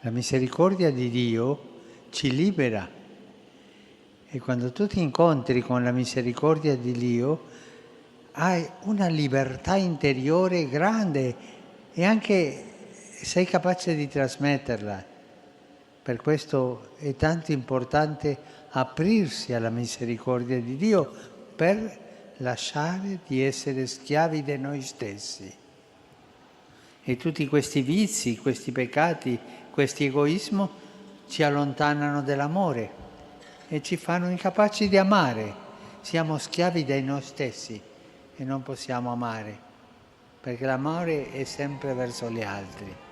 La misericordia di Dio ci libera e quando tu ti incontri con la misericordia di Dio hai una libertà interiore grande e anche sei capace di trasmetterla. Per questo è tanto importante aprirsi alla misericordia di Dio per lasciare di essere schiavi di noi stessi. E tutti questi vizi, questi peccati, questi egoismo ci allontanano dall'amore e ci fanno incapaci di amare. Siamo schiavi di noi stessi e non possiamo amare, perché l'amore è sempre verso gli altri.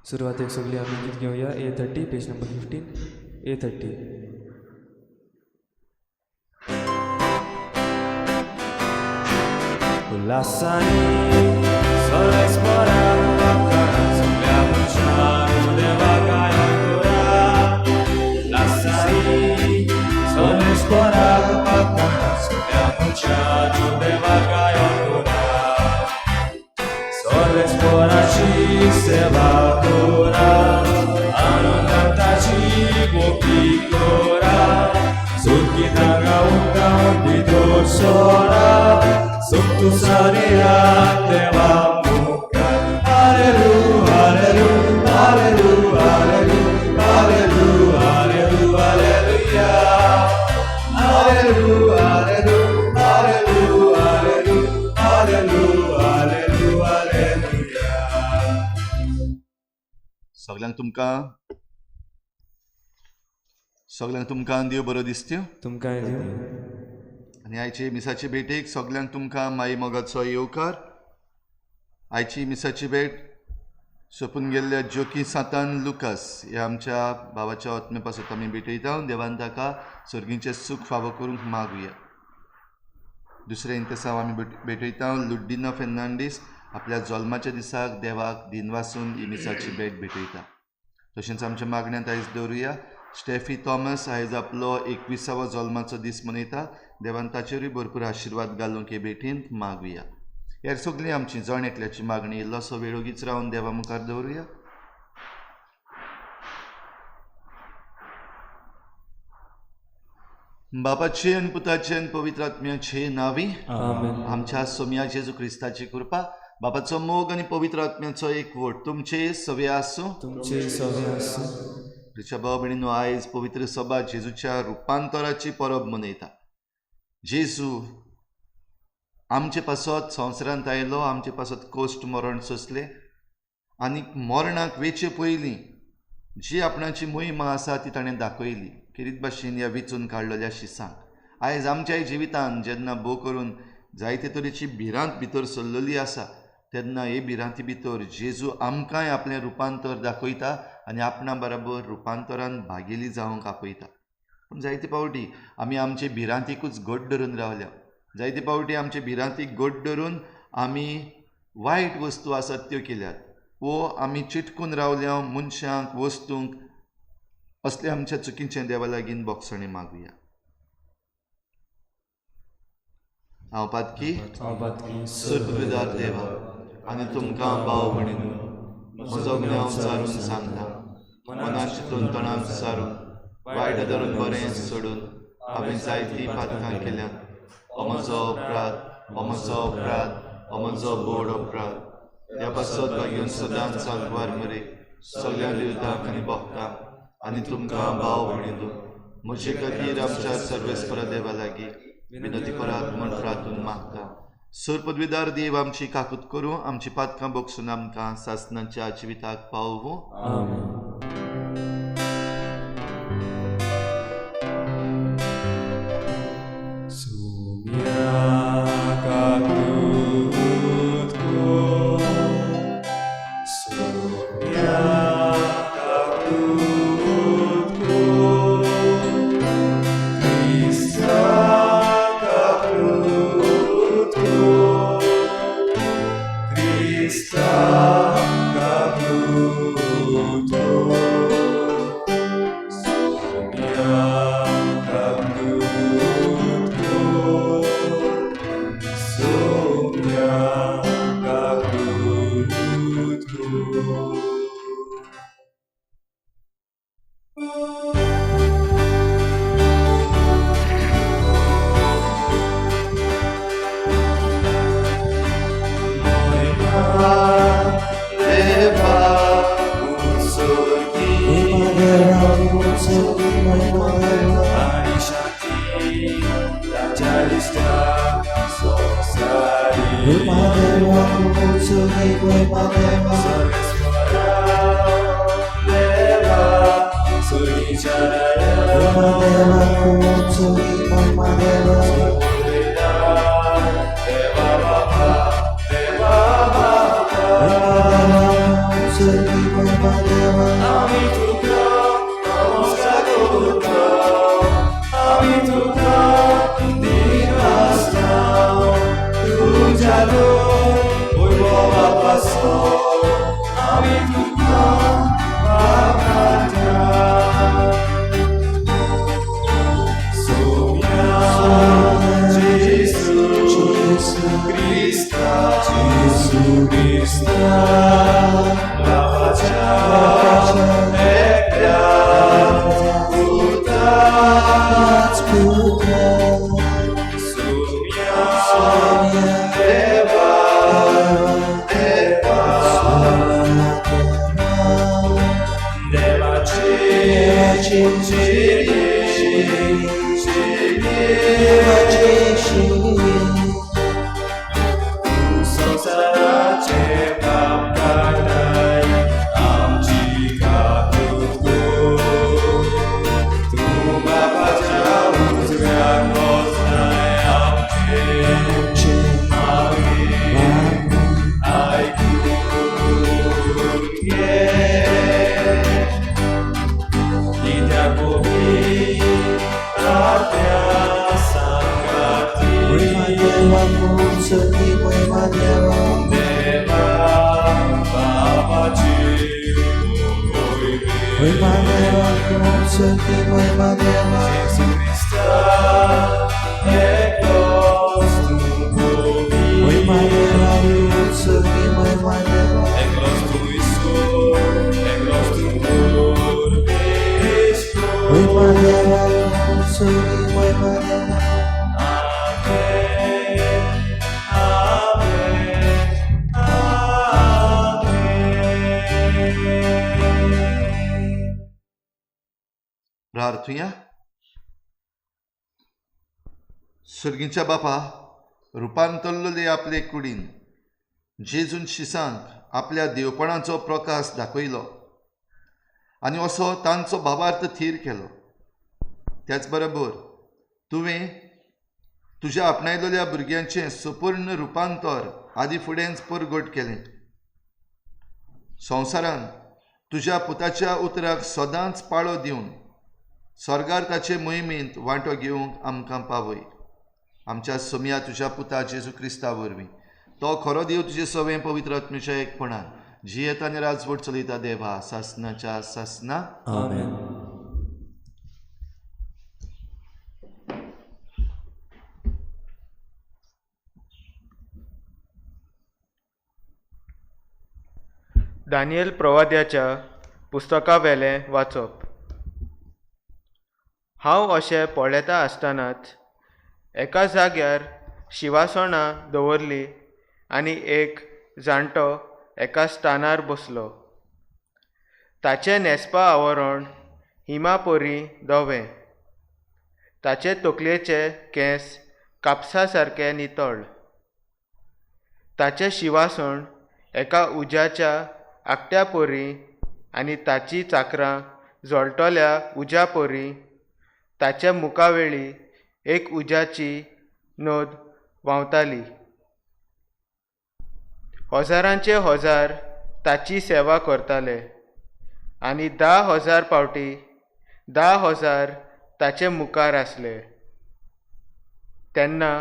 सुरवातेक सगळी आमी गीत घेवया A 30 page number 15 A 30. उल्हासांनी सगल्यांक तुमकां सगल्यांक तुमकां देव बरो दिसत्यो तुमकांय दिवं. आनी आयचे मिसाचे भेटेक सगल्यांक तुमकां माई मोगाचो येवकार. आयची मिसाची भेट सोंपून गेल्ल्या ज्योकी सांतान लुकास ह्या आमच्या भावाच्या आत्मे पासत आमी भेटयता. देवान ताका सर्गीचें सूख फावो करूंक मागुया. दुसरें इंतेसांव आमी भेटयता लुड्डिना फेर्नांडीस आपल्या जल्माच्या दिसाक देवाक दिनवासून ही मिसाची भेट भेटयता. तशेंच आमच्या मागण्यांत आयज दवरुया स्टेफी थॉमस आयज आपलो 21वो जल्माचो दीस मनयता. देवान ताचेरूय भरपूर आशिर्वाद घालूंक हे भेटींत मागुया. हेर सगळीं आमची जण एकल्याची मागणी इल्लोसो वेळ ओगीच रावन देवा मुखार दवरुया. बापाचे आनी पुताचे आनी पवित्र आत्म्याचे नांवी आमेन. आमच्या सोम्या जेजू क्रिस्ताची कृपा, बापाचो मोग आनी पवित्र आत्म्याचो एकवट तुमचे सवे आसूं. तुमचे सवे आसूं. प्रिच्या भाव भयणीनो, आयज पवित्र सभा जेजूच्या रुपांतराची परब मनयता. जेजू आमचे पासत संवसारांत आयलो, आमचे पासत कोश्ट मरण सोंसलें आनी मरणाक वेचे पयलीं जी आपणाची मोहिमा आसा ती ताणें दाखयली. खेरीत भाशेन ह्या विचून काडलेल्या शिसांक आयज आमच्याय जिवितांत जेन्ना भोव करून जायते तरेची भिरांत भितर सरलेली आसा तेन्ना हे भिरांती भितर जेजू आमकांय आपलें रुपांतर दाखयता आनी आपणा बराबर रुपांतरान भागेली जावंक आपयता. पूण जायते फावटी आमी आमचे भिरांतीकूच घट धरून रावल्या. जायते फावटी आमचे भिरांतीक घट धरून आमी वायट वस्तू आसात त्यो केल्यात वो आमी चिटकून रावल्या मनशांक वस्तूंक. असले आमच्या चुकीचें देवा लागीं बोगसणें मागुया. हांव पातकी सर्वविदार देवा आनी तुमकां भाव भयणींनो म्हजो गुन्यांव सारून सांगता. मनान चिंतून तणान सारून वायट धरून बरें सोडून हांवें जायतीं पातकां केल्यात. हो म्हजो अपराध, हो म्हजो अपराध, हो म्हजो बोड अपराध. ह्या पासत भागून सदांच साल्वार मरे सगळ्या देवतांक आनी भक्तांक आनी तुमकां भाव भयणींनो म्हजे खातीर आमच्या सर्वेस्परा देवा लागीं विनंती करात म्हण प्रार्थून मागता. सर पदवीदार देव आमची काकूत करूं, आमची पातकां बगसून आमकां सासणाच्या जिविताक पावोवं. आमेन. Oi, आमी तुका वाखाणता. सोम्या जेजू क्रिस्ता, जेजू क्रिस्ता, बापाच्या एकल्या पुता, सोम्या देवा देवा, देवाचे चेडये चेडये, तूं संवसाराचे पाप काडटाय, आमची काकूत कर. तूं बापाच्या उजव्याक बसलाय, आमचें मागणें आयकून घे. कित्याक पवित्र आत्म्या सांगाती, देवा बापाची मोयमे. जेजू क्रिस्ता एकलोच तूं पवित्र, एकलोच तूं ईश्वर, एकलोच तूं परमेश्वर. आमेन, आमेन, आमेन. प्रार्थुया. सर्गीच्या बापा, रुपांतरलेले आपले कुडीन जेजून शिसांक आपल्या देवपणाचो प्रकाश दाखयलो आनी असो तांचो भावार्थ थीर केलो. त्याच बरोबर तुवें तुज्या आपणायलेल्या भुरग्यांचें संपूर्ण रुपांतर आदी फुडेंच परगट केलें. संवसारान तुज्या पुताच्या उतराक सदांच पाळो दिवन स्वर्गार ताचे मोहिमेंत वांटो घेवंक आमकां पावय. आमच्या सोम्या तुज्या पुता जेजू क्रिस्ता वरवीं, तो खरो देव तुजे सवें पवित्र आत्म्याच्या एकपणान जियेता आनी राजवट चलयता देवा सासनाच्या सासना. आमेन. दानियल प्रवाद्याच्या पुस्तकावेलें वाचप. हांव अशें पळयता आसतनाच एका जाग्यार शिवासणां दवरलीं आनी एक जाणटो एका स्थानार बसलो. ताचें न्हेसपा आवरण हिमा परी धवें, ताचे तकलेचे केंस कापसा सारके नितळ. ताचें शिवासण एका उज्याच्या आकट्या परी आनी ताचीं चाकरां जळटल्या उज्या परी. ताच्या मुखावेळी एक उज्याची नद व्हांवताली. हजारांचे हजार ताची सेवा करताले आनी 10,000 फावटी 10,000 ताचे मुखार आसले. तेन्ना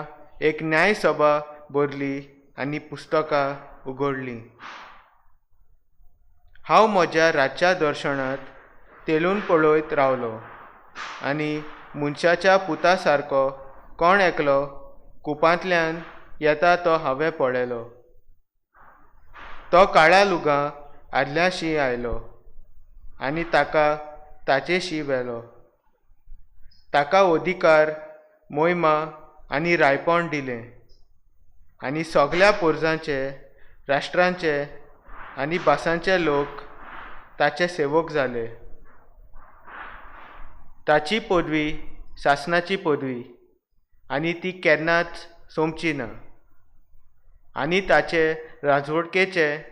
एक न्यायसभा भरली आनी पुस्तकां उगडलीं. हांव म्हज्या रातच्या दर्शनांत तेलून पळयत रावलो आनी मनशाच्या पुता सारको कोण एकलो कुपांतल्यान येता तो हांवें पळयलो. तो काळ्या लुगां आदल्याशी आयलो आनी ताका ताचेशी व्हेलो. ताका अधिकार, मोहिमा आनी रायपण दिलें आनी सगल्या पोरजांचे, राष्ट्रांचे आनी भासांचे लोक ताचे सेवक जाले. ताची पदवी सासनाची पदवी आनी ती केन्नाच सोंपची ना आनी ताचे राजवटकेचें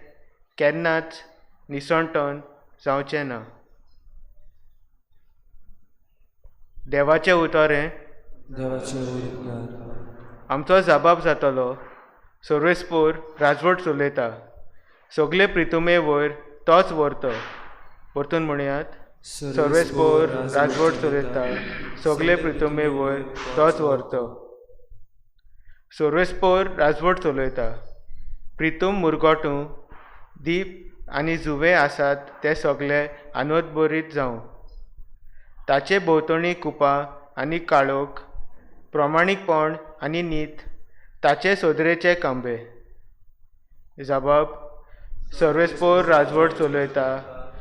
केन्नाच निसणटण जावचें ना. देवाचें उतर हें. देवाचे उपकार. आमचो जबाब जातलो. सर्वेस्पोर राजवट चलयता, सगळे प्रितुमे वयर तोच व्हरतो. परतून म्हणयात, सर्वेस्पोर राजवट चलयता, सगळे प्रितुमे वयर तोच व्हरतो. सर्वेस्पोर राजवट चलयता. प्रितूम मुरगोटू दीप आनी जुवे आसात ते सगळे आनंदभरीत जावं. ताचे भोंवतणी कुपां आनी काळोख, प्रमाणीकपण आनी नीत ताचे सोदरेचे कांबे. जबाब सर्वेस्पोर राजवट चलयता,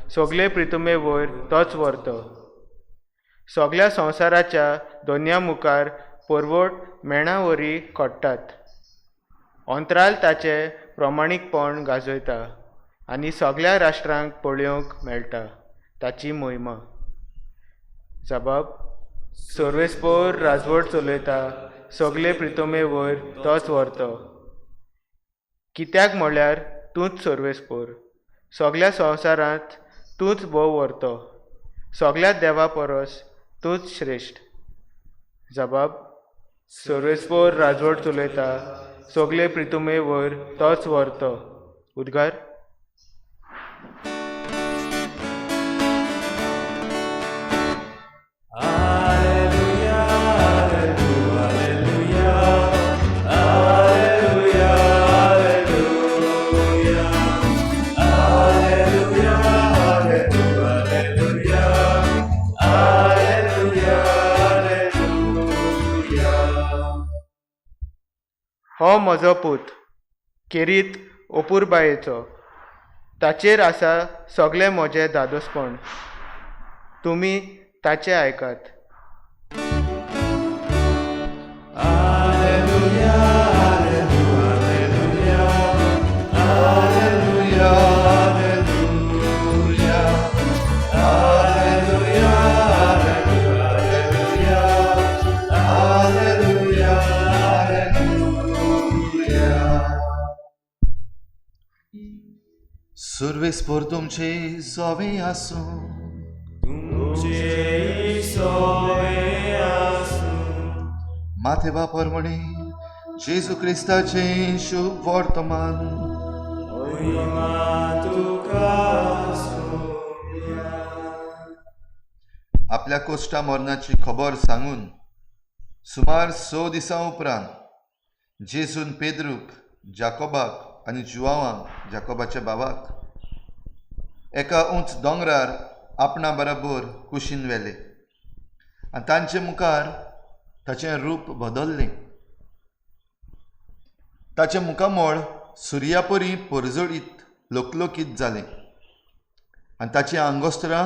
सगळे प्रितुमे वयर तोच व्हरतो. सगळ्या संवसाराच्या दोनया मुखार परवट मेणा वरी खोडटात. अंतराल ताचें प्रमाणीकपण गाजयता आनी सगळ्या राष्ट्रांक पळोवंक मेळटा ताची मोहिमा. जबाब सर्वेस्पोर राजवट चलयता, सगळे प्रितोमे वयर तोच व्हरतो. कित्याक म्हळ्यार तूंच सर्वेस्पोर, सगळ्या संवसारांत तूंच भोव व्हरतो, सगळ्या देवा परस तूंच श्रेश्ठ. जबाब सर्वेस्पोर राजवट चलयता, सगळे प्रितुमे वयर तोच व्हरतो. उद्गार. हो म्हजो पूत खेरीत अपुरबायेचो, ताचेर आसा सगळें म्हजें धादोसपण, तुमी ताचें आयकात. सुर्वेस्पोर तुमचे सोवे आसूं, तुमचे सोवे आसूं. माथेवा परमणे जेजू क्रिस्ताचें शुभ वर्तमान. मोहिमा तुका आसूया. आपल्या कोश्टा मरणाची खबर सांगून सुमार 6 दिसां उपरांत जेजून पेद्रूक, जाकोबाक आनी जुआवांक, जाकोबाच्या बाबाक, एका उंच दोंगरार आपणा बराबर कुशीन व्हेले आनी तांचे मुखार ताचें रूप बदल्लें. ताचें मुखामळ सुर्यापरी परजळीत लकलकीत जालें आनी ताचीं आंगोस्त्रां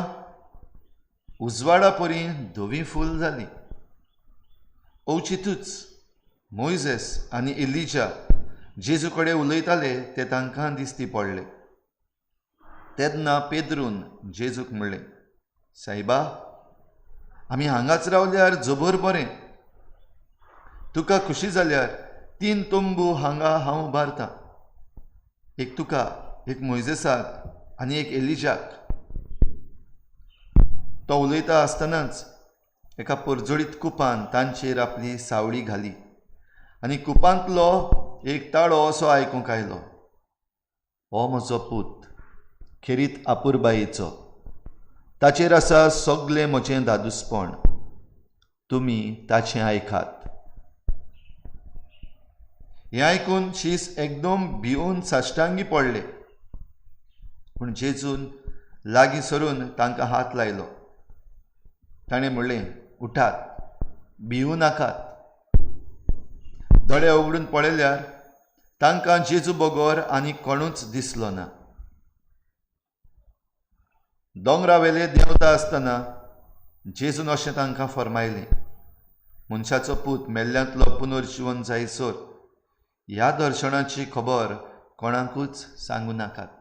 उजवाडा परी धवीं फूल जालीं. अवचितूच मोयजेस आनी इलिजा जेजू कडेन उलयताले ते तांकां दिसती पडले. तेन्ना पेद्रून जेजूक म्हणलें, सायबा, आमी हांगाच रावल्यार जबर बरें. तुका खुशी जाल्यार 3 तंबू हांगा हांव उबारतां, एक तुका, एक मोयजेसाक आनी एक एलिजाक. तो उलयता आसतनाच एका परजळीत कुपान तांचेर आपली सावळी घाली आनी कुपांतलो एक ताळो असो आयकूंक आयलो, हो म्हजो पूत खेरीत आपुरबायेचो, ताचेर आसा सगळें म्हजें धादोसपण, तुमी ताचें आयकात. हें आयकून शीस एकदम भिवन साश्टांगी पडले. पूण जेजून लागीं सरून तांकां हात लायलो. ताणें म्हणलें, उठात, भिवू नाकात. दोळे उगडून पळयल्यार तांकां जेजू बगर आनी कोणूच दिसलो ना. दोंगरावेले देंवता आसतना जेजून अशें तांकां फर्मायलें, मनशाचो पूत मेल्ल्यांतलो पुनर्जिवन जायसर ह्या दर्शनाची खबर कोणाकूच सांगू नाकात.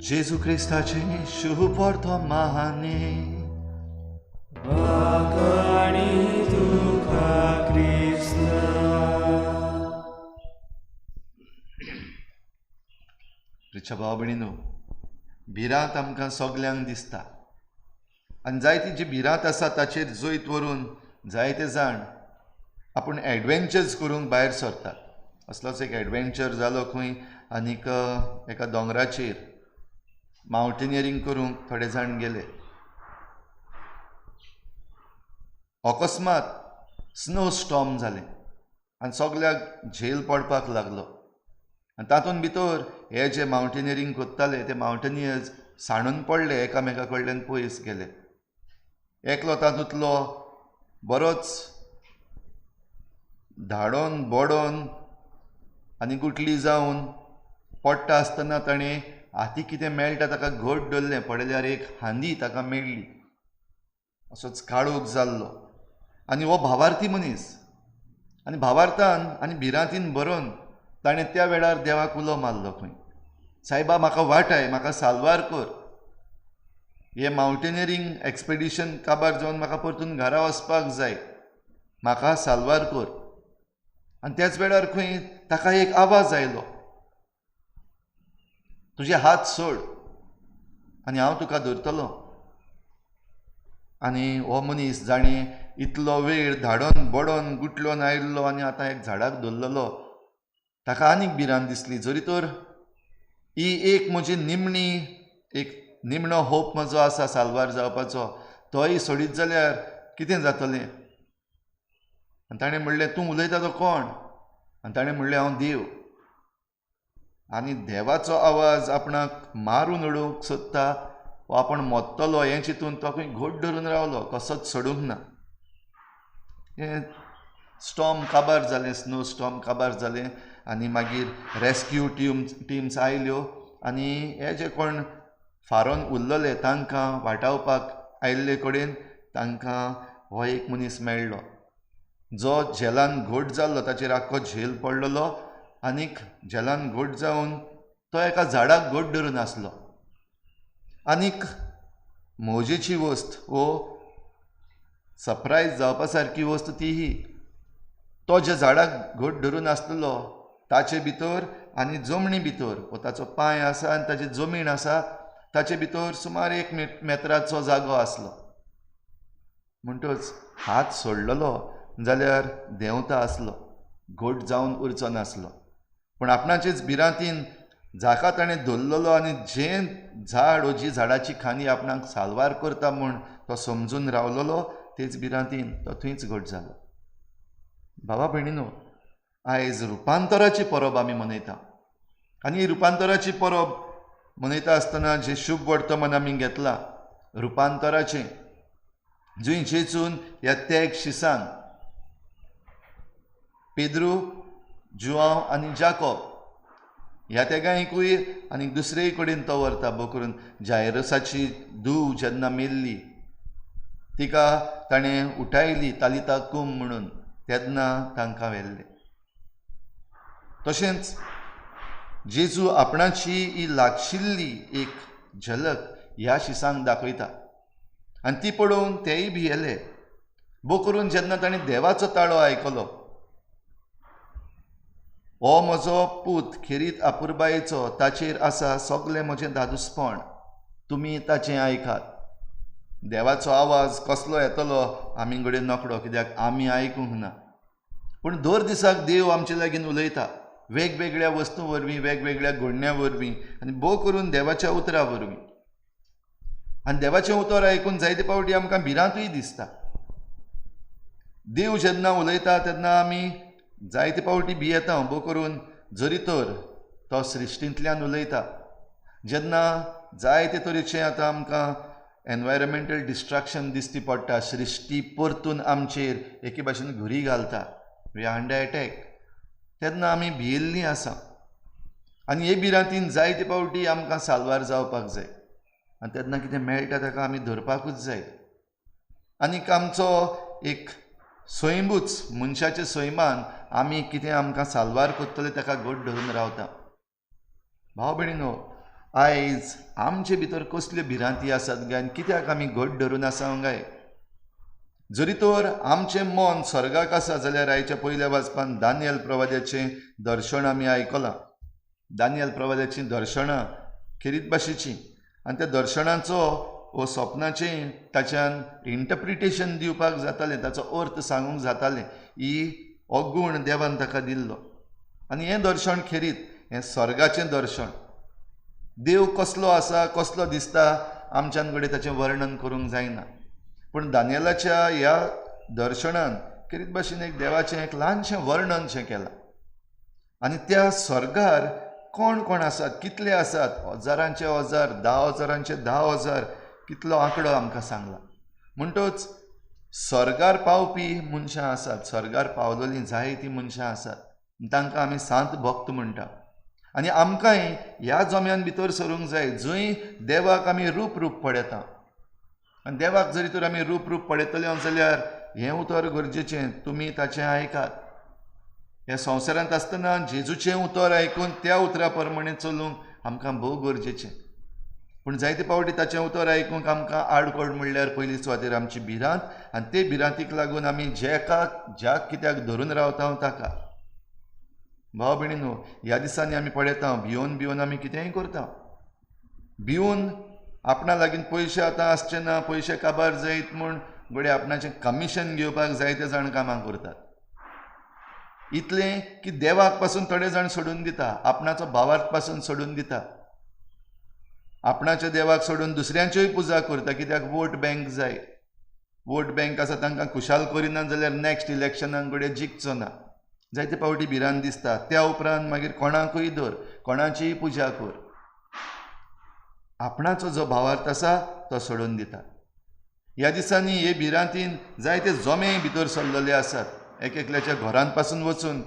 जेजू क्रिस्ताचें शुभ वर्तमाने. वाखाणी तुका क्रिस्ता. प्रिच्या भाव भयणीनो, भिरांत आमकां सगल्यांक दिसता आनी जायती जी भिरांत आसा ताचेर जैत व्हरून जायते जाण आपूण एडवेंचर्स करूंक भायर सरतात. असलोच एक एडवेंचर जालो खंय आनीक एका दोंगराचेर मावंटेनियरींग करूंक थोडे जाण गेले. अकस्मात स्नो स्टॉर्म जालें आनी सगल्याक झेल पडपाक लागलो. आनी तातूंत भितर हे जे मावंटनियरींग करताले ते मावंटनियर्स सांडून पडले, एकामेका कडल्यान पयस गेले. एकलो तातूंतलो बरोच धाडोन बोडोन आनी गुटली जावन पडटा आसतना ताणें हाती कितें मेळटा ताका घट धरलें. पळयल्यार एक हांदी ताका मेळ्ळी. असोच काळोख जाल्लो आनी हो भावार्थी मनीस आनी भावार्थान आनी भिरांतीन भरोन ताणें त्या वेळार देवाक उलो मारलो खंय, सायबा म्हाका वाटाय, म्हाका साल्वार कर, हें मावंटनियरींग एक्सपिडिशन काबार जावन म्हाका परतून घरा वचपाक जाय, म्हाका साल्वार कर. आनी त्याच वेळार खंय ताका एक आवाज आयलो, तुजे हात सोड आनी हांव तुका धरतलो. आनी हो मनीस जाणें इतलो वेळ धाडोन बडोन गुटलोन आयिल्लो आनी आतां एक झाडाक धरलेलो, ताका आनीक भिरांत दिसली. जरी तर ही एक म्हजी निमणी एक निमणो होप म्हजो आसा साल्वार जावपाचो, तोय सोडीत जाल्यार कितें जातलें? आनी ताणें म्हणलें, तूं उलयता तो कोण? आनी ताणें म्हणलें, हांव देव. आनी देवाचो आवाज आपणाक मारून उडोवंक सोदता वो आपूण मोत्तलो हें चिंतून तो खंय घट धरून रावलो, कसोच सोडूंक ना. हें स्टॉर्म काबार जालें, स्नो स्टॉर्म काबार जालें आनी मागीर रेस्क्यू टिम्स आयल्यो आनी हे जे कोण फारोन उरलेले तांकां वाटावपाक आयिल्ले कडेन तांकां हो एक मनीस मेळ्ळो जो झेलान घट जाल्लो, ताचेर आख्खो झेल पडलेलो आनीक झेलान घट जावन तो एका झाडाक घट धरून आसलो. आनीक मौजेची वस्त वो सरप्रायज जावपा सारकी वस्त ती ही, तो ज्या झाडाक घट धरून आसलेलो ताचे भितर आनी जमनी भितर वो ताचो पांय आसा आनी ताची जमीन आसा ताचे भितर सुमार 1 मेत्राचो जागो आसलो. म्हणटच हात सोडलेलो जाल्यार देंवता आसलो, घट जावन उरचो नासलो. पूण आपणाचेच भिरांतीन जाका ताणें धरलेलो आनी जें झाड वो जी झाडाची खांदी आपणाक साल्वार करता म्हूण तो समजून रावलेलो, तेच भिरांतीन तो थंयच घट जालो. बाबा भयणीनो, आयज रुपांतराची परब आमी मनयता आनी ही रुपांतराची परब मनयता आसतना जें शुभ वर्तमान आमी घेतलां रुपांतराचें, जंय जेजून ह्या तेग शिसांक पेद्रू, जुआंव आनी जाकोब ह्या तेगांकूय आनी दुसरे कडेन तो व्हरता. बो करून जायरसाची धूव जेन्ना मेल्ली तिका ताणें उठायली तालिता कुम म्हणून, तेन्ना तांकां व्हेल्ले. तशेंच जेजू आपणाची ही लागशिल्ली एक झलक ह्या शिसांक दाखयता आनी ती पळोवन तेय भियेले. बो करून जेन्ना ताणें देवाचो ताळो आयकलो, हो म्हजो पूत खेरीत आपुरबायेचो, ताचेर आसा सगलें म्हजें दादूसपण, तुमी ताचें आयकात. देवाचो आवाज कसलो येतलो आमी कडेन नकळो, कित्याक आमी आयकूंक ना. पूण दर दिसाक देव आमचे लागीं उलयता वेगवेगळ्या वस्तूं वरवीं, वेगवेगळ्या घडण्यां वरवीं आनी भोव करून देवाच्या उतरा वरवीं. आनी देवाचें उतर आयकून जायते फावटी आमकां भिरांतूय दिसता. देव जेन्ना उलयता तेन्ना आमी जायते फावटी भियेता, भोव करून जरी तर तो सृश्टींतल्यान उलयता. जेन्ना जायते तरेचें आतां आमकां एनवायरमेंटल डिस्ट्रक्शन दिसती पडटा, सृश्टी परतून आमचेर एके भाशेन घुरी घालता, we are under attack, तेन्ना आमी भियेल्लीं आसा. आनी हे भिरांतीन जायते फावटी आमकां साल्वार जावपाक जाय आनी तेन्ना कितें मेळटा ताका आमी धरपाकूच जाय. आनीक आमचो एक सैमूच, मनशाच्या सैमान आमी कितें आमकां साल्वार करतले ताका घट धरून रावता. भाव भयणीनो, आयज आमचे भितर कसल्यो भिरांती आसात काय आनी कित्याक आमी घट धरून आसा काय? जरी तर आमचें मन स्वर्गाक आसा जाल्यार आयच्या पयल्या वाचपान दानियल प्रवाद्याचें दर्शन आमी आयकलां. दानियल प्रवाद्याचीं दर्शनां खेरीत भाशेचीं आनी त्या दर्शनाचो वो सपनाचें ताच्यान इंटरप्रिटेशन दिवपाक जातालें, ताचो अर्थ सांगूंक जातालें. ही हो गूण देवान ताका दिल्लो. आनी हें दर्शन खेरीत, हें स्वर्गाचें दर्शन. देव कसलो आसा, कसलो दिसता आमच्यान कडेन ताचें वर्णन करूंक जायना. पूण दानियलाच्या ह्या दर्शनान खेरीत भाशेन एक देवाचें एक ल्हानशें वर्णन शें केलां. आनी त्या स्वर्गार कोण कोण आसात, कितले आसात, हजारांचे हजार, 10,000 10,000, कितलो आंकडो आमकां सांगला. म्हणटच स्वर्गार पावपी मनशां आसात, स्वर्गार पावलेलीं जायतीं मनशां आसात, तांकां आमी सांत भक्त म्हणटा. आनी आमकांय ह्या जम्यान भितर सरूंक जाय जंय देवाक आमी रूप रूप पळयता. आनी देवाक जरी तर आमी रूप रूप पळयतले जाल्यार हें उतर गरजेचें, तुमी ताचें आयकात. ह्या संवसारांत आसतना जेजूचें उतर आयकून त्या उतरा प्रमाणे चलूंक आमकां भोव गरजेचें. पूण जायते फावटी ताचें उतर आयकूंक आमकां आडखळ म्हणल्यार पयली सुवातेर आमची भिरांत, आनी ते भिरांतीक लागून आमी जेका ज्या कित्याक धरून रावता ताका. भाव भयणीनो, ह्या दिसांनी आमी पळयता भिवन भिवन आमी कितेंय करता. भिवन आपणा लागीं पयशे आतां आसचे ना, पयशे काबार जायत म्हूण घडये आपणाचें कमिशन घेवपाक जायते जाण कामां करतात. इतलें की देवाक पासून थोडे जाण सोडून दिता, आपणाचो भावार्थ पासून सोडून दिता, आपणाच्या देवाक सोडून दुसऱ्यांच्योय पुजा करता. कित्याक वोट बँक जाय. वोट बँक आसा तांकां खुशाल करिना जाल्यार नॅक्स्ट इलेक्शनाक घडये जिखचो ना. जायते फावटी भिरांत दिसता. त्या उपरांत मागीर कोणाकूय धर, कोणाचीय पुजा कर, आपणाचो जो भावार्थ आसा तो सोडून दिता. ह्या दिसांनी हे भिरांतीन जायते जमे भितर सरलेले आसात. एक एकल्याच्या घरांत पासून वचून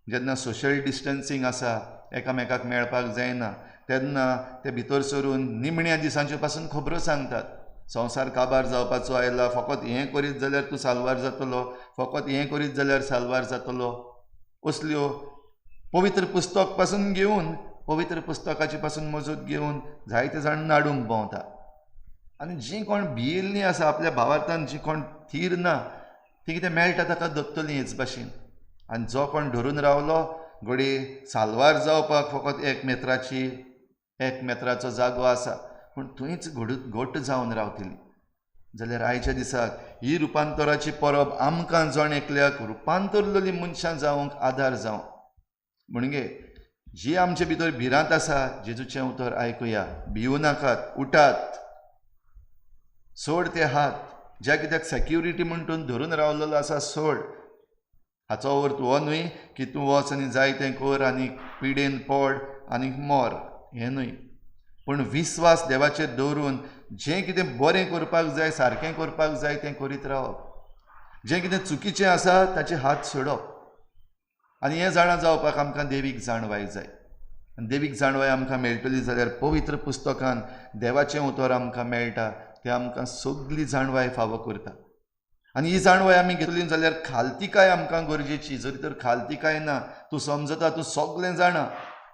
जेन्ना सोशल डिस्टन्सींग आसा, एकामेकाक मेळपाक जायना, तेन्ना ते भितर सरून निमण्या दिसांच्यो पासून खबरो सांगतात. संवसार काबार जावपाचो आयला, फकत हें करीत जाल्यार तूं साल्वार जातलो, फकत हें करीत जाल्यार साल्वार जातलो. असल्यो पवित्र पुस्तक पासून घेवन, पवित्र पुस्तकाची पासून मजत घेवन जायते जाण नाडूंक भोंवता. आनी जीं कोण भियेल्लीं आसा, आपल्या भावार्थान जीं कोण थीर ना, ती कितें मेळटा ताका दत्तलीं हेच भाशेन. आनी जो कोण धरून रावलो घडये साल्वार जावपाक फकत एक मेत्राची, एक मेत्राचो जागो आसा, पूण थंयच घट जावन रावतली. जाल्यार आयच्या दिसाक ही रुपांतराची परब आमकां जण एकल्याक रुपांतरलेली मनशां जावंक आदार जावं. म्हणजे जी आमचे भितर भिरांत आसा, जेजूचें उतर आयकुया, भिवू नाकात, उठात, सोड ते हात ज्या कित्याक सेक्युरिटी म्हणटून धरून रावलेलो आसा सोड. हाचो अर्थ हो न्हय की तूं वच आनी जाय तें कर आनी पिडेन पड आनी मर, हें न्हय. पूण विस्वास देवाचेर दवरून जें कितें बरें करपाक जाय, सारकें करपाक जाय तें करीत रावप, जें कितें चुकीचें आसा ताचे हात सोडप. आनी हें जाणा जावपाक आमकां देवीक जाणवाय जाय. आनी देवीक जाणवाय आमकां मेळटली जाल्यार पवित्र पुस्तकान देवाचें उतर आमकां मेळटा, तें आमकां सगली जाणवाय फावो करता. आनी ही जाणवाय आमी घेतली जाल्यार खालतिकाय आमकां गरजेची. जरी तर खालतिकाय ना, तूं समजता तूं सगलें जाणा,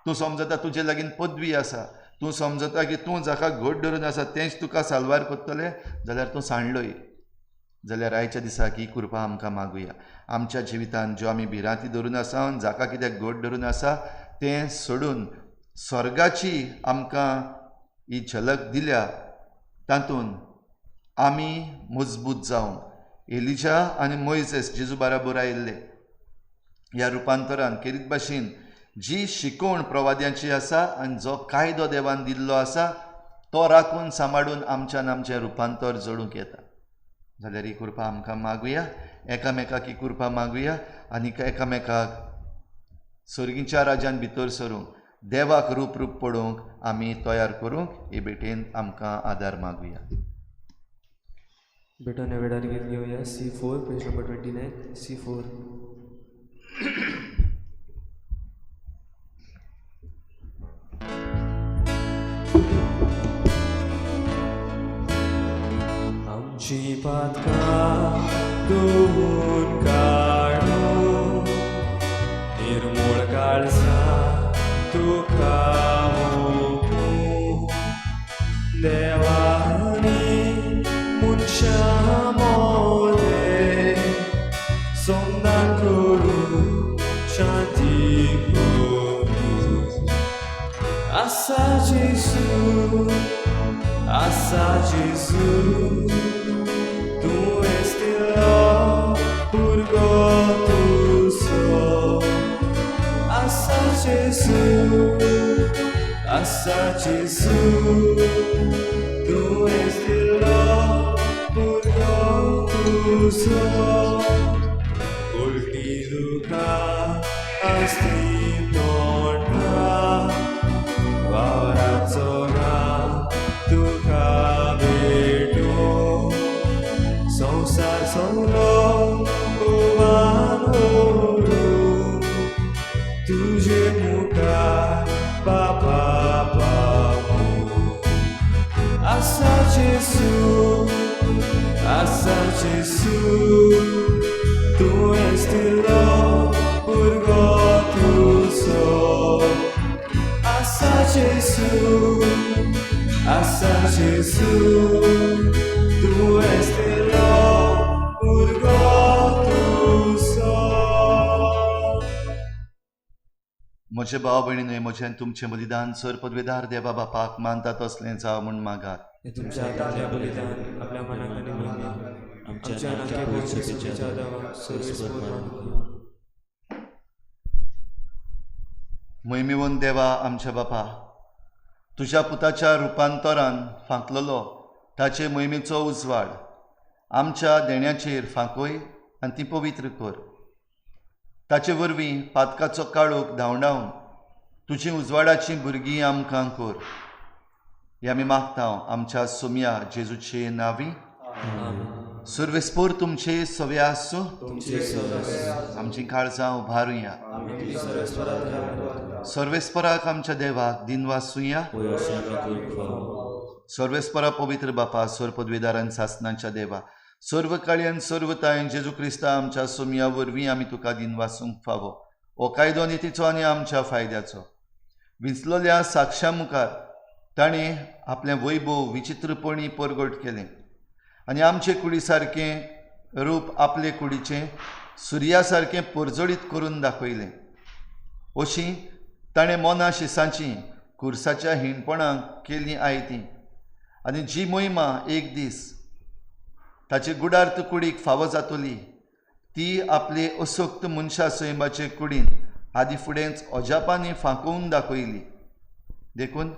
तूं समजता तुजे लागीं पदवी आसा, तूं समजता की तूं जाका घट धरून आसा तेंच तुका साल्वार करतलें, जाल्यार तूं सांडलोय. जाल्यार आयच्या दिसाक ही कृपा आमकां मागुया. आमच्या जिवितांत ज्यो आमी भिरांती धरून आसा, जाका कित्याक घट धरून आसा तें सोडून स्वर्गाची आमकां ही झलक दिल्या, तातूंत आमी मजबूत जावंक. एलिजा आनी मोयसेस जेजू बाराबर आयिल्ले ह्या रुपांतरान खेरीत भाशेन जी शिकवण प्रवाद्यांची आसा आनी जो कायदो देवान दिल्लो आसा तो राखून सांबाळून आमच्यान आमचें रुपांतर जोडूंक येता. जाल्यार ही कृपा आमकां मागुया, एकामेकाक ही कृपा मागुया आनी एकामेकाक सर्गीच्या राज्यान भितर सरूंक, देवाक रूप रूप पडोवंक आमी तयार करूंक हे भेटेन आमकां आदार मागुया. बेटा नवेडार गीत घेवया, C4 page number 29, C4. आमची पातकां धुवून काडून निर्मूळ काळजा तुका ओंपूं देवानी मनशां मोदें समाधान करूं शांती करूं. आसा जेजू, आसा जेजू, तूं एस्तिलो पुरगो तुजो. आसा जेजू, आसा जेजू, तूं एस्तिलो पुरगो तुजो. दुखां आसलीं तोंडां वावराचो ना तुका भेटूं संवसार सगलो उबान उरूं तुजे मुखार बापा पावूं. आसा जेजू, आसा जेजू, तुवेंच दिलो भुरगो तुजो. आसा जेजू, आसा जेजू, तुवेंच दिलो भुरगो तुजो. म्हजे भाव भयणीनूय, म्हजें आनी तुमचें बलिदान सर पदवेदार देवा बापाक मानता तसलें जावं म्हूण मागात. हे तुमच्या हातांतलें बलिदान आपल्या मनाक आनी मोहिमेक, आमच्या आनी आमच्या पवित्र सभेच्या देवाक सर्वेस्पर मानूंक. मोहिमेवन देवा आमच्या बापा, तुज्या पुताच्या रुपांतरान फांकलेलो ताचे मोहिमेचो उजवाड आमच्या देण्याचेर फांकय आनी ती पवित्र कर. ताचे वरवीं पातकाचो काळोख धांवडावन तुजी उजवाडाचीं भुरगीं आमकां कर. हें आमी मागता आमच्या सोमया जेजूचे नांवी. सर्वेस्पोर तुमचे सवे आसूं. आमचीं काळजां उबारुया. सर्वेस्पराक आमच्या देवाक दिनवासुया. सर्वेस्परा पवित्र बापा, सर्व पदवेदारान सासनाच्या देवा, सर्व काळयान सर्व तायन जेजू क्रिस्ता आमच्या सोमया वरवीं आमी तुका दिनवासूंक फावो. हो कायदो नितीचो आनी आमच्या फायद्याचो. विंचलोल्या साक्षां मुखार ताणें आपलें वैभव विचित्रपणी परगट केलें आनी आमचे कुडी सारकें रूप आपले कुडीचें सुर्या सारकें परजळीत करून दाखयलें. अशी ताणें मोना शिसांची कुर्साच्या हिणपणाक केलीं आयतीं आनी जी मोहिमा एक दीस ताचे गुडार्थ कुडीक फावो जातली ती आपले असक्त मनशा सैमाचे कुडीन आदी फुडेंच अजापांनी फांकोवन दाखयली. देखून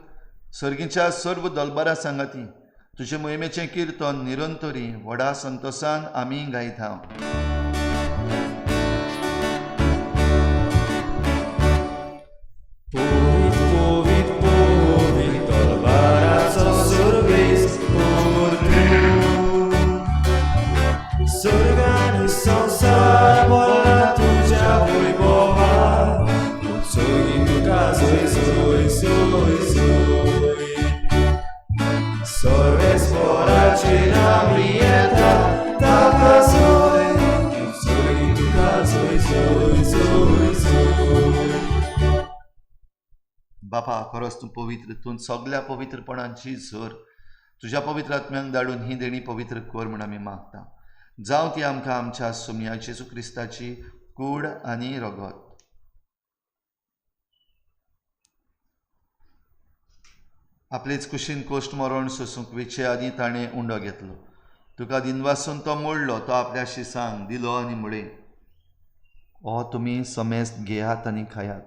सर्गीच्या सर्व दलबारा सांगाती तुजे मोहिमेचें किर्तन निरंतरी व्हडा संतोसान आमी गायता. संसार भरला तुज्या वैभवान, उत्सर्गी तुका जोय जोय जोय जोय. सर्वेस्पराचे नांवी येता ताका जोय, उत्सर्गी तुका जोय जोय जोय जोय. बापा, खरोच तूं पवित्र, तूं सगल्या पवित्रपणांची झर. तुज्या पवित्र आत्म्यांक धाडून ही देणी पवित्र कर म्हूण आमी मागता. जावं ती आमकां आमच्या सोमया जेजू क्रिस्ताची कूड आनी रगत. आपलेच कुशीन कोश्ट मरण सोसूंक वेचे आदीं ताणें उंडो घेतलो. तुका दिनवासून तो मोडलो, तो आपल्या शिसांक दिलो आनी म्हळें, हो तुमी समेस्त घेयात आनी खायात,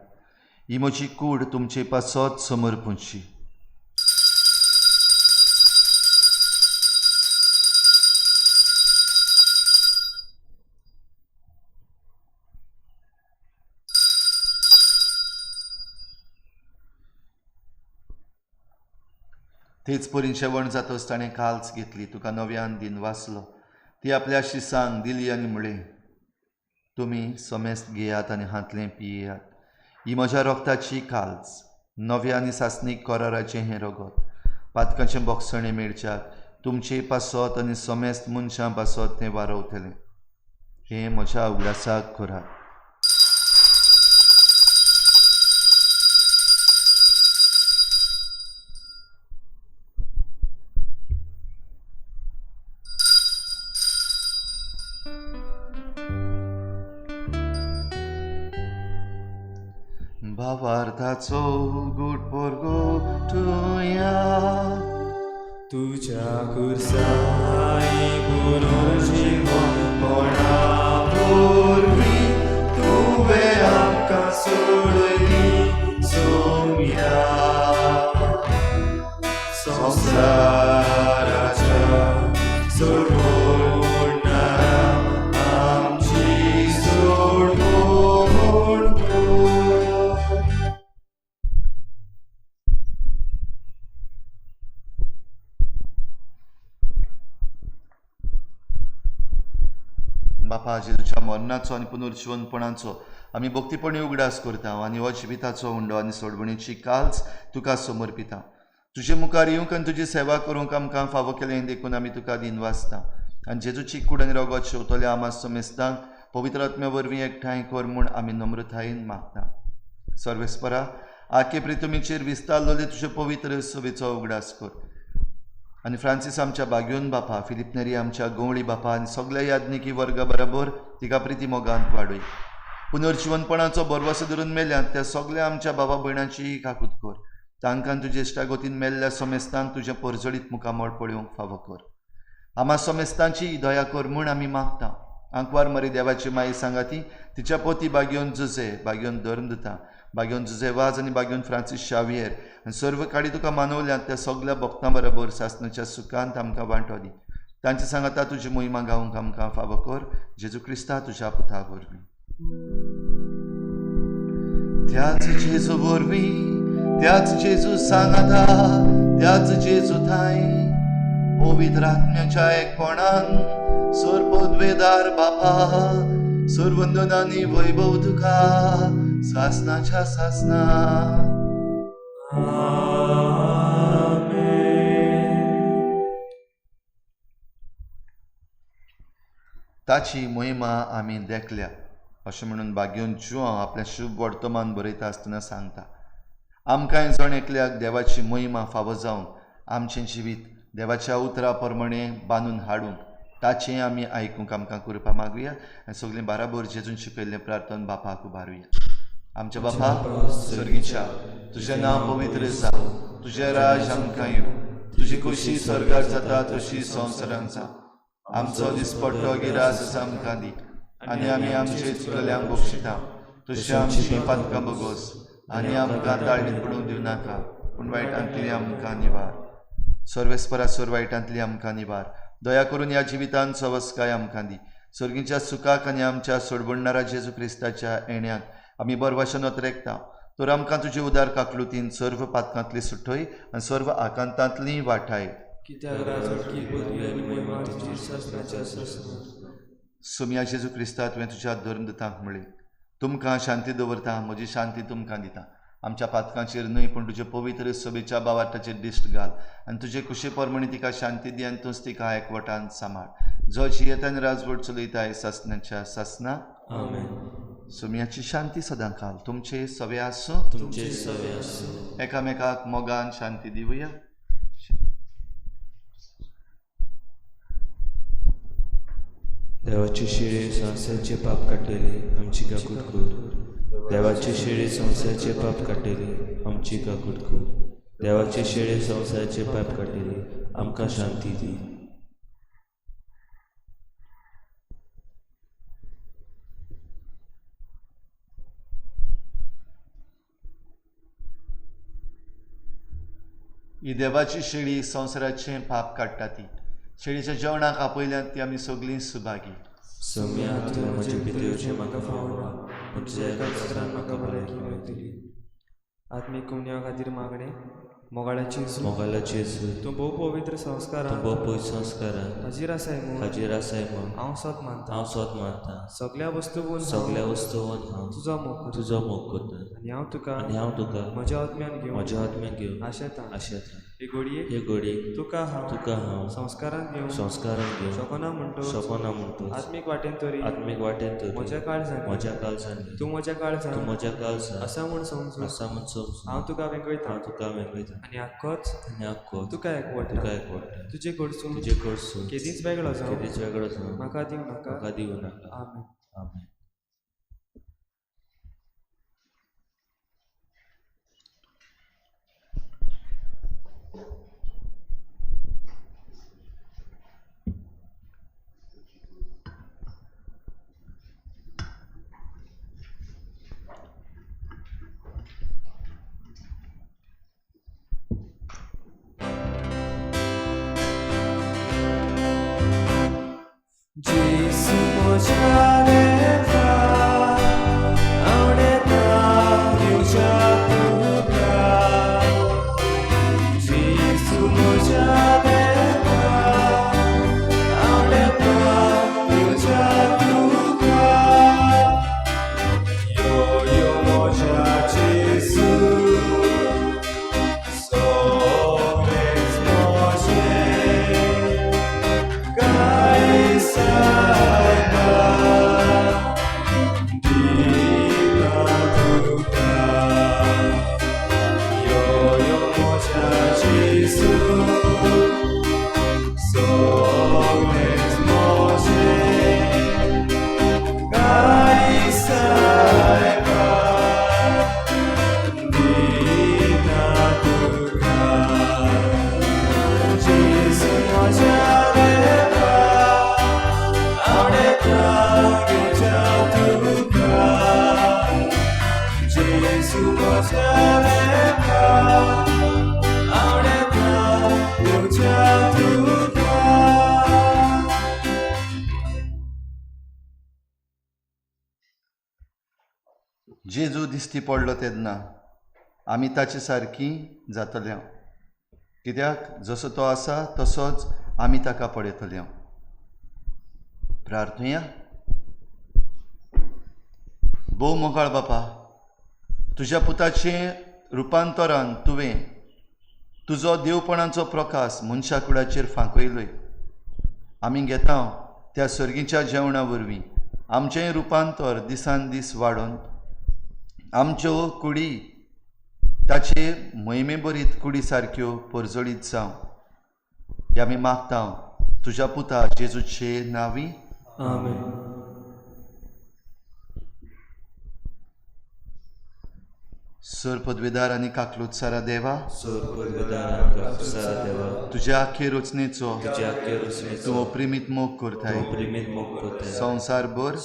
ही म्हजी कूड तुमचे पासत समर्पूची. तेच परीन शेवण जातच ताणें काल्स घेतली, तुका नव्यान दिनवासलो, ती आपल्या शिसांक दिली आनी म्हळें, तुमी समेस्त घेयात आनी हांतलें पियेयात, ही म्हज्या रोगताची काल्स, नव्या आनी सासणीक कराराचें हें रगत, पातकाचें बोगसणें मेळच्याक तुमचे पासत आनी समेस्त मनशां पासत तें वारवतलें. हें म्हज्या उगडासाक करात. भावार्थाचो गूट परगटुया. तुज्या कुर्साई पुनर्जीवपणा वरवीं तुवें आमकां सोडयली सोम्या. संवसाराच्या सोडवणारा आमची सोडवण. बापा, जेजूच्या मरणाचो आनी पुनर्जिवनपणाचो आमी भक्तीपणी उगडास करता आनी हो जिविताचो हुंडो आनी सोडवणीची काल्स तुका समर्पिता. तुजे मुखार येवंक आनी तुजी सेवा करूंक आमकां फावो केलें देखून आमी तुका दिनवासता आनी जेजूची कूड आनी रगत शेवतल्या आमा समेस्तांक पवित्र आत्म्या वरवीं एकठांय कर म्हूण आमी नम्रतायेन मागता. सर्वेस्परा, आखे प्रितुमीचेर विस्तारलेले तुजे पवित्र सभेचो उगडास कर आनी फ्रांसीस आमच्या बाग्योन बापा, फिलीप नेरी आमच्या गवळी बापा आनी सगल्या याज्ञिकी वर्गा बराबर तिका प्रिती मोगांत वाडय. पुनर्जिवनपणाचो भरवसो धरून मेल्यात त्या सगल्या आमच्या बाबा भयणांची काकूत कर. तांकां तुजे इश्टागतीन मेल्ल्या समेस्तांक तुजें परजळीत मुखामळ पळोवंक फावो कर. आमा समेस्तांची दया कर म्हूण आमी मागता. आंकवार मरी देवाची माई सांगाती तिच्या पोती बागयोन जुजे, बागयोन धर्मदुता, बागयोन जुजे वाज आनी बागयोन फ्रांसीस शावियर आनी सर्व काडी तुका मानवल्यात त्या सगल्या भक्तां बरोबर सासणाच्या सुखांत आमकां वांटो दी. तांचे सांगाता तुजी मोहिमा गावंक आमकां फावो कर. जेजू क्रिस्ता तुज्या पुता वरवीं. त्याच जेजू वरवीं, त्याच जेजू सांगाता, त्याच जेजू थांय पवित्र आत्म्याच्या एकपणान सर्वपदवेदार बापा, सर्वंदनानी वैभव तुका सासनाच्या सासना. ताची मोहिमा आमी देखल्या अशें म्हणून बागयोन जुआंव आपलें शुभ वर्तमान बरयता आसतना सांगता. आमकांय जण एकल्याक देवाची मोहिमा फावो जावंक आमचें जिवीत देवाच्या उतरा प्रमाणे बांदून हाडूंक ताचें आमी आयकूंक आमकां कृपा मागुया आनी सगळीं बाराबर जेजून शिकयल्लें प्रार्थन बापाक उबारुया. आमच्या बापा सर्गीच्या, तुजें नांव पवित्र जावं, तुजें राज आमकां येवं, तुजी खुशी स्वर्गार जाता तशी संवसारांत जावं. आमचो दिसपट्टो गिरास आमकां दी आनी आमी आमचे चुकल्यांक बक्षिता तशी आमची पातकां बगोस आनी आमकां ताळणीत पडूंक दिवं नाका, पूण वायटांतली आमकां निवार. सर्वेस्परा सर्व वायटांतली आमकां निवार. दया करून ह्या जिवितांत सवस्काय आमकां दी. सर्गीच्या सुखाक आनी आमच्या सोडवणणारा जेजू क्रिस्ताच्या येण्याक आमी बरवाशन अत्रेकता. तर आमकां तुजे उदार काकलुतीन सर्व पातकांतली सुटय आनी सर्व आकांतांतली वाठाय. सोमया जेजू क्रिस्ता, तुवें तुज्या धर्मदूतांक म्हळें, तुमकां शांती दवरता, म्हजी शांती तुमकां दिता. आमच्या पातकांचेर न्हय पूण तुजे पवित्र सभेच्या बावाटाचेर दिश्ट घाल आनी तुजे कुशे प्रमाणे तिका शांती दी आनी तूंच तिका एकवटान सांबाळ. जो जियेता आनी राजवट चलयता सासनाच्या सासना. सोमयाची शांती सदां काल तुमचे सवे आसूं. तुमचे सवे आसूं. एकामेकाक मोगान शांती दिवया. देवाची शिळे संवसाराचे पाप काडटली आमची काकूट कर. देवाचे शेळे संवसाराचे पाप काडटली आमची काकूट कर. देवाचे शेळे संवसाराचे पाप काडटली आमकां शांती दी. ही देवाची शेळी संवसाराचें पाप काडटा ती शेळीच्या जेवणाक आपयल्यात ती आमी सगळीं सुभागी. सोम्या, तुवें म्हजे भितर येवचें म्हाका फावना, पूण तुज्या एकाच उतरान म्हाका भलायकी मेळटली. आत्मीक कुमन्या खातीर मागणें. मोगाळाची मोगालाची तूं भोव पवित्र संस्कारान, तूं भोव पवित्र संस्कारान हाजीर आसाय म्हूण, हाजीर आसाय म्हूण हांव सत मानता, हांव सत मानता. सगल्या वस्तूवन, सगल्या वस्तूवन हांव तुजो मोग करता, तुजो मोग करता. आनी हांव तुका, आनी हांव तुका म्हज्या आत्म्यान घेवन, म्हज्या आत्म्यान घेवन आशेता, आशेता. हे घडयेक, हे घडयेक तुका हांव, तुका हांव संस्कारान घेवन, संस्कारान घेवन शकना म्हणटोच, शकना म्हणटोच आत्मीक वाटेन तरी, आत्मीक वाटेन तरी म्हज्या काळजान, म्हज्या काळजान तूं म्हज्या काळजान, तूं म्हज्या काळजान आसा म्हूण समजून, आसा म्हूण समजून हांव तुका वेंगयता, हांव तुका वेंगयता. आनी आख्खोच, आनी आख्खोच तुका एकवटा, तुका एकवटा. तुजे कडसून, तुजे कडसून केदींच वेगळो जावं, केदींच वेगळो जावं म्हाका दिवं नाका. म्हाका दिवं नाका. आमेन. आमेन. Gesù म्हज्या देवा, आवडेता दिवच्या तुका. जेसू म्हज्या देवा, आवडेता दिवच्या तुका. जेजू दिश्टी पडलो तेन्ना आमी ताचे सारकी जातले, कित्याक जसो तो आसा तसोच आमी ताका पळयतले। प्रार्थुया। भोव मोगाळ बापा, तुज्या पुताचें रुपांतरान तुवें तुजो देवपणाचो प्रकाश मनशा कुडाचेर फांकयलोय। आमी घेता त्या सर्गीच्या जेवणा वरवीं आमचें रुपांतर दिसान दीस वाडोवन आमच्यो कुडी ताचे म्हयमे बरीत कुडी सारक्यो परजळीत जावं हे आमी मागता तुज्या पुता जेजूचे नांवी, आमेन। सर पदवेदार आनी काकलुत्सारा देवा, तुज्या आखे रचनेचो तूं अप्रिमीत मोग करताय। संवसारभर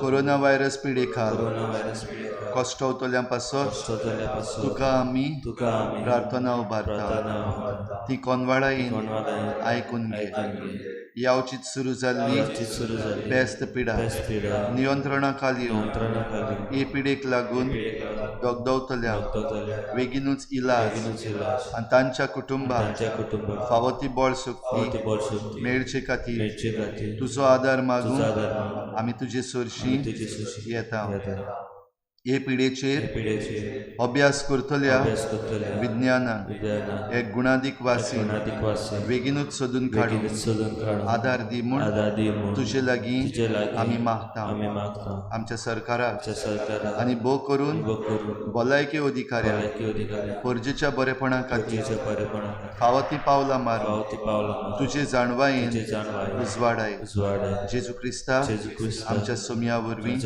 कोरोना व्हायरस पिडे खाल कश्टवतल्यां पासत तुका आमी प्रार्थना उबारता। ती कोनवाळायेन आयकून घे। यावचीत सुरू जाल्ली बेस्त पिडा नियंत्रणा खाल येवन हे पिडेक लागून दगदवतल्या बेगीनूच इलाज आनी तांच्या कुटुंबाक फावो ती बळ शक्ती मेळचे खातीर तुजो आदार मागून आमी तुजे सरशी येता। हे पिडेचेर अभ्यास करतल्या विज्ञानाक एक गुणादीक वासीन बेगीनूच सोदून काडून आदार दी म्हूण तुजे लागीं आमी मागता। आमच्या सरकाराक आनी भोव करून भलायकी अधिकाऱ्यांक गरजेच्या बरेपणा खातीर फावो ती पावलां मारून तुजे जाणवायेन उजवाडाय। जेजू क्रिस्ता आमच्या सोम्या वरवीं,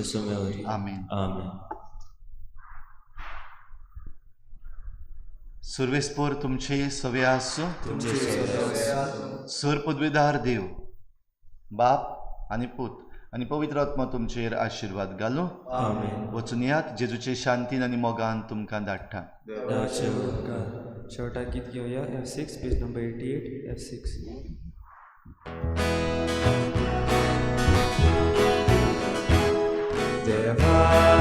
आमेन। सुर्वेस्पोर तुमचे सवे आसूं। सर पदवेदार देव बाप आनी पूत आनी पवित्र आत्मा तुमचेर आशिर्वाद घालूं। वचून यात, जेजूचे शांतीन आनी मोगान तुमकां धाडटा। शेवटाक गीत घेवया F6 page number 88 F6। देवा